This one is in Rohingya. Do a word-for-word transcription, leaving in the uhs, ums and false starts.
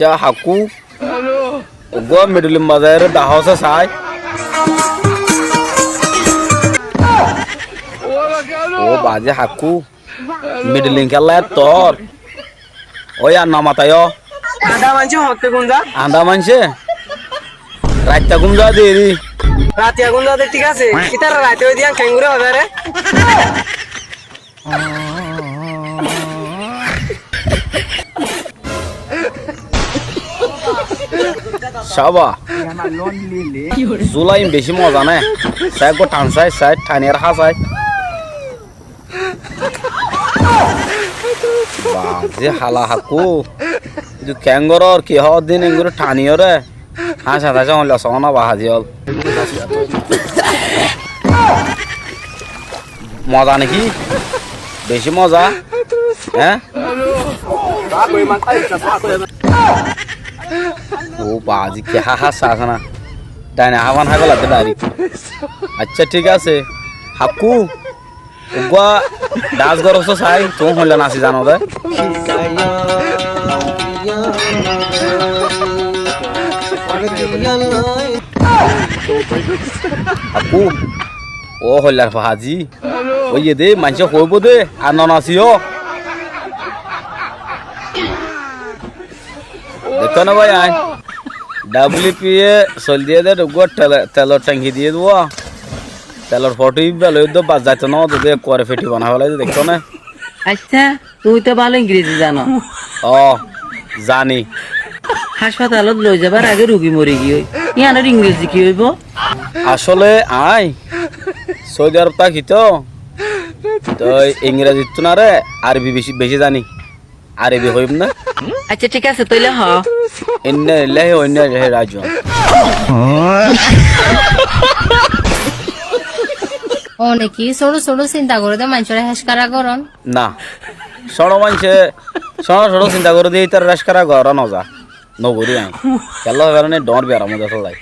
Yá hakkú, uggúa midhilin bazaiyóre dahá óse sai. Ó baázi hakkú, midhilin kiyólla ettór? Ói ar no mataiyó. Añdá maincé hoótte gúm za? Añdá maincé? Raitta gúm za de eri. Raitta gúm za de, thík asé. Ítara raite ói de yían keéngori hoó re? Sába, zúlain bicí moza né? Sai eggúa than sai, sai thaniyóre há sai. Baázi hala hakkú. Idu keéngorór ki hoódde, engori thaniyóre. Háñsa táñsa hoilla soóna baázi ól. Moza niki? Bicí moza? Eé? Ó baázi, ki há há saá asé na? Dhaine háfan hái félaidde dhairik. Accá, thík asé. Hakkú, uggúa dhans goró so sai, tuñí hoilla nasi zano de? Hakkú, ó hoillar baázi. Óiye de, maincé hoibó de, ar no nasiyó. Deikkó né bái, aññí W P A soil diyé dé, uggúa tele-, telor thenki diyé dé uwá. Telor fotí íba loi dó, bas zaito nó dé, ekkuare feti bana félai dé, deikkó né? Accá, tuñí tó bála ingrezi zano. Ó, zani. Hácfatalot loi zabar age rugi mori giyói. Yíanor ingrezi ki óibo? Asóle aññí Soudi Arob táki tó, toi ingrezittún aró Arobi bicí, bicí zani. Arobi hoiyúm ná? Accá, thík asé, tóile hoó. Inna lillahi wa inna ilaihi rajiun. One ki cóñço cóñço sinta goré dé maincóre héckára gorón? Na. Cóñço maincé, cóñço cóñço sinta goré dé ítarare héckára gorá no za. No gorí aññí. Kiyólla hoibar né, dhoóñr biyaram ói zar lai.